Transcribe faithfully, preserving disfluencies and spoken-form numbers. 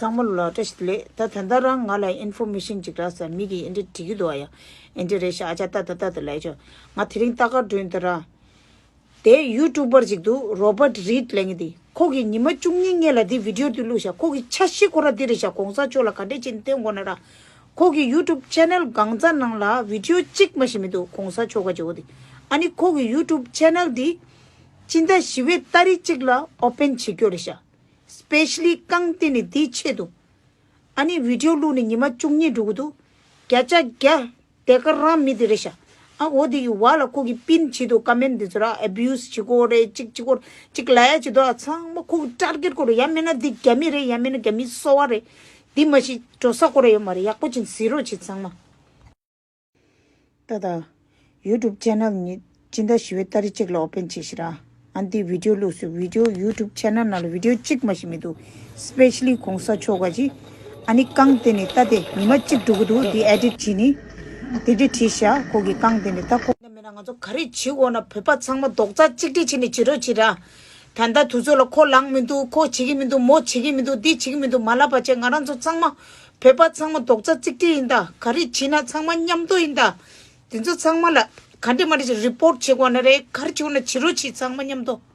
ཚང་མ་ལ་བཀྲ་ཤིས་བདེ་ལེགས། ད་ད་ལྟ་རང་ང་ལ་ཨིན་ཕོར་མེ་ཤིན་ཅིག་རག་ས། མི་གིས་ཨེ་འདྲ་བྲིས་ཀྱི་འདུག་ཨ། ཡ་ཨེ་འདྲ་རེད་ཤག་ཨ་ཅག་ཏག་ཏག་ཏག་ཏག་ལབ་ཆོག་ང་དེ་རིང་ལྟ་ག་འགྲོ་ཡིན་ད་ར། དེ་ཡུ་ཊུབ་པར་ཅིག་འདུག་རོ་བར་ཊི་རིཌ་ལབ་མཁན་དེ། ཁོ་གིས་ཉི་མ་བཅུ་གཉིས་སྔོན་ལ་དེ་བི་ཌི་ཡོ་དེ་བླུགས་ཤག་ཁོ་གི་འཆར་གཞི་ཁོ་རང་དེ་རེད་ཤག་གོང་ས་མཆོག་ལ་ག་འདྲས་བྱས་ནས་བསྟན་དགོས་ན་ར། ཁོ་གི་ཡུ་ཊུབ་ཆེ་ནལ་གང་ཙམ་ནང་ལ་བི་ཌི་ཡོ་གཅིག་མ་ཞིག་མི་འདུག་གོང་ས་མཆོག་ག་བྱེད་དགོས་དེ། ཨ་ནི་ཁོ་གི་ཡུ་ཊུབ་ཆེ་ནལ་དེ་སྤྱི་ཟླ་བཞི་པའི་ཏ་རིག་གཅིག་ལ་ཨོ་པན་བྱེད་རྒྱུ་རེད་ཤག་སི་པེ་ཤ་ལི་རྐང་སྟེང་ནས་དེའི་ཆེད་དུ། ཨ་ནི་བི་ཌི་ཡོ་བླུགས་ནས་ཉི་མ་བཅུ་གཉིས་འགྲོ་གི་འདུག་བརྒྱ་ཆ་བརྒྱ་དེ་ག་རང་མི་དེ་རེད་ཤག་ཨ་འོ་དེ་ཡི་བར་ལ་ཁོ་གི་པིན་བྱེད་དུ་ཀོ་མེན་ཊི་དེ་ཚོ་ར་ཨ་བུ་ཡུ་སི་བྱེད་ཀྱི་རེད། གཅིག་བྱེད་ཀྱི་རེད། གཅིག་ལབ་ཡ་བྱེད་དུ་ཨ། ཚང་མ་ཁོ་གི་ཊར་གེཊ་ཁོ་རེད། ཡང་མིན་ན་འདི་རྒྱ་མི་རེད། ཡང་མིན་ན་རྒྱ་མིའི་སོ་པ་རེད། འདི་མ་གཞི་འགྲོ་ས་ཁོ་ར་ཡོད་མ་རེད། ཡག་པོ་ཅིག་གཟིགས་རོགས་བྱེད་ཚང་མ། ད་ད། ཡུ་ཊུབ་ཆེ་ནལ་ཉིད་སྤྱི་ཟླ་བཞི་པའི་ཏ་རིག་གཅིག་ལ་ཨོ་པན་བྱས་ཤག་ར། ཨ་འདི་བི་ཌི་ཡོ་བླུགས་སོང་། བི་ཌི་ཡོ་ཡུ་ཊུབ་ཆེ་ནལ་ནང་ལ་བི་ཌི་ཡོ་གཅིག་མ་ཞིག་མི་འདུག་སི་པེ་ཤ་ལི་གོང་ས་མཆོག་ག་ཅིག་ཨ་ནི་རྐང་སྟེང་ནས་ད་དེ་ཉི་མ་གཅིག་འགྲོ་གི་འདུག་འདི་ཨེ་ཌིཊ་བྱས་ནས་དེ་འདྲས་བྲིས་ཤག་ཁོ་གི་རྐང་སྟེང་ནས། ད་ཁོ་མེད་ན་ང་ཚོ་ག་རེ་བྱེད་དགོས་ན་བོད་པ་ཚང་མ་རྡོག་རྩ་གཅིག་སྒྲིལ་བྱས་ནས་བྱེད་རོགས་བྱེད་ར། ད་ལྟ་དུས་ཚོད་ལ་ཁོ་ལངས་མི་འདུག་ཁོ་བྱེད་ཀྱི་མི་འདུག་མོ་བྱེད་ཀྱི་མི་འདུག་འདི་བྱེད་ཀྱི་མི་འདུག་མ་ལབ་པ་བྱས། ང་རང་ཚོ་ཚང་མ་བོད་པ་ཚང་མ་རྡོག་རྩ་གཅིག་སྒྲིལ་ཡིན་ད། ག་རེ་བྱེད་ན་ཚང་མ་མཉམ་དུ་ཡིན་ད། དེ་ཚོ་ཚང་མ་ལ་ག་འདྲ་མ་འདྲ་ཞིག་རི་པོར་ཊི་བྱེད་དགོས་ན་རེད། ག་རེ་བྱེད་དགོས་ན་བྱེད་རོགས་བྱེད། ཚང་མ་མཉམ་དུ།